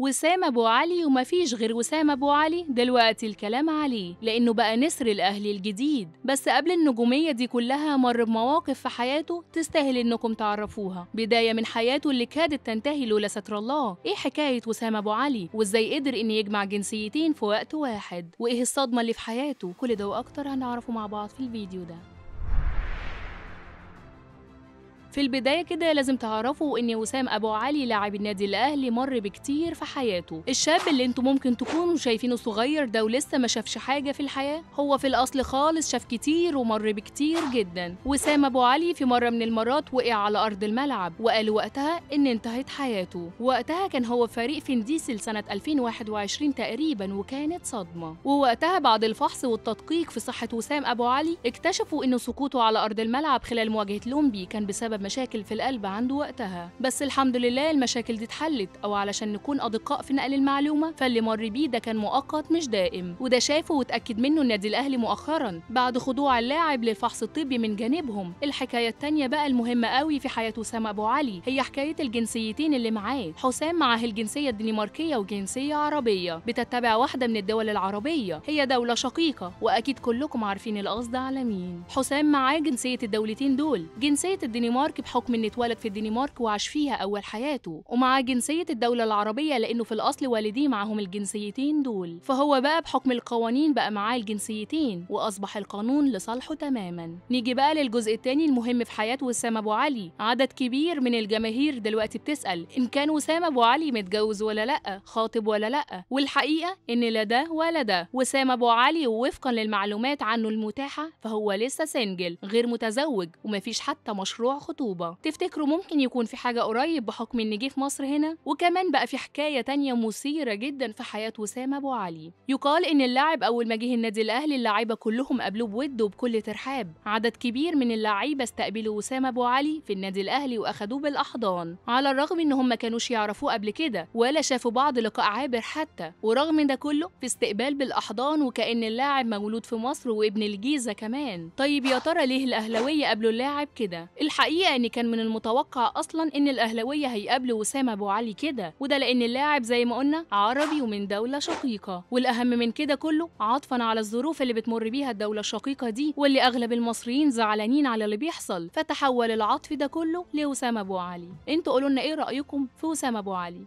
وسام أبو علي، ومفيش غير وسام أبو علي دلوقتي الكلام عليه لأنه بقى نسر الأهلي الجديد. بس قبل النجومية دي كلها مر بمواقف في حياته تستاهل إنكم تعرفوها، بداية من حياته اللي كادت تنتهي لولا ستر الله. إيه حكاية وسام أبو علي؟ وإزاي قدر إن يجمع جنسيتين في وقت واحد؟ وإيه الصدمة اللي في حياته؟ كل ده وأكتر هنعرفه مع بعض في الفيديو ده. في البداية كده لازم تعرفوا إن وسام أبو علي لاعب النادي الأهلي مر بكتير في حياته. الشاب اللي انتم ممكن تكونوا شايفينه صغير ده ولسه ما شافش حاجة في الحياة، هو في الأصل خالص شاف كتير ومر بكتير جدا. وسام أبو علي في مرة من المرات وقع على أرض الملعب وقالوا وقتها إن انتهت حياته. وقتها كان هو فريق فنديسل سنة 2021 تقريبا، وكانت صدمة. ووقتها بعد الفحص والتدقيق في صحة وسام أبو علي اكتشفوا إن سقوطه على أرض الملعب خلال مواجهة لومبي كان بسبب مشاكل في القلب عنده وقتها. بس الحمد لله المشاكل دي اتحلت، او علشان نكون ادقاء في نقل المعلومة فاللي مر بيه ده كان مؤقت مش دائم، وده شافه واتاكد منه النادي الاهلي مؤخرا بعد خضوع اللاعب للفحص الطبي من جانبهم. الحكاية الثانية بقى المهمة قوي في حياة وسام ابو علي هي حكاية الجنسيتين اللي معاه. حسام معاه الجنسية الدنماركيه وجنسيه عربية بتتبع واحدة من الدول العربية، هي دولة شقيقه واكيد كلكم عارفين القصد على مين. حسام معاه جنسية الدولتين دول، جنسية الدنمارك بحكم إن اتولد في الدنمارك وعاش فيها أول حياته، ومعاه جنسية الدولة العربية لأنه في الأصل والديه معاهم الجنسيتين دول، فهو بقى بحكم القوانين بقى معاه الجنسيتين وأصبح القانون لصالحه تماما. نيجي بقى للجزء الثاني المهم في حياة وسام أبو علي. عدد كبير من الجماهير دلوقتي بتسأل إن كان وسام أبو علي متجوز ولا لأ، خاطب ولا لأ، والحقيقة إن لا ده ولا ده. وسام أبو علي ووفقا للمعلومات عنه المتاحة فهو لسه single، غير متزوج، ومفيش حتى مشروع خطوبة. تفتكروا ممكن يكون في حاجة قريب بحكم إن جه في مصر هنا؟ وكمان بقى في حكاية تانية مثيرة جدا في حياة وسام أبو علي. يقال إن اللاعب أول ما جه النادي الأهلي اللاعيبة كلهم قابلوه بود وبكل ترحاب، عدد كبير من اللعيبة استقبلوا وسام أبو علي في النادي الأهلي وأخدوه بالأحضان، على الرغم إن هم ما كانوش يعرفوه قبل كده ولا شافوا بعض لقاء عابر حتى، ورغم ده كله في استقبال بالأحضان وكأن اللاعب مولود في مصر وابن الجيزة كمان. طيب يا ترى ليه الأهلاوية قابلوا اللاعب كده؟ الحقيقة إن كان من المتوقع أصلاً إن الأهلاوية هيقابلوا وسام أبو علي كده، وده لأن اللاعب زي ما قلنا عربي ومن دولة شقيقة، والأهم من كده كله عطفاً على الظروف اللي بتمر بيها الدولة الشقيقة دي واللي أغلب المصريين زعلانين على اللي بيحصل، فتحول العطف ده كله لوسام أبو علي. انتوا قولوا لنا إيه رأيكم في وسام أبو علي؟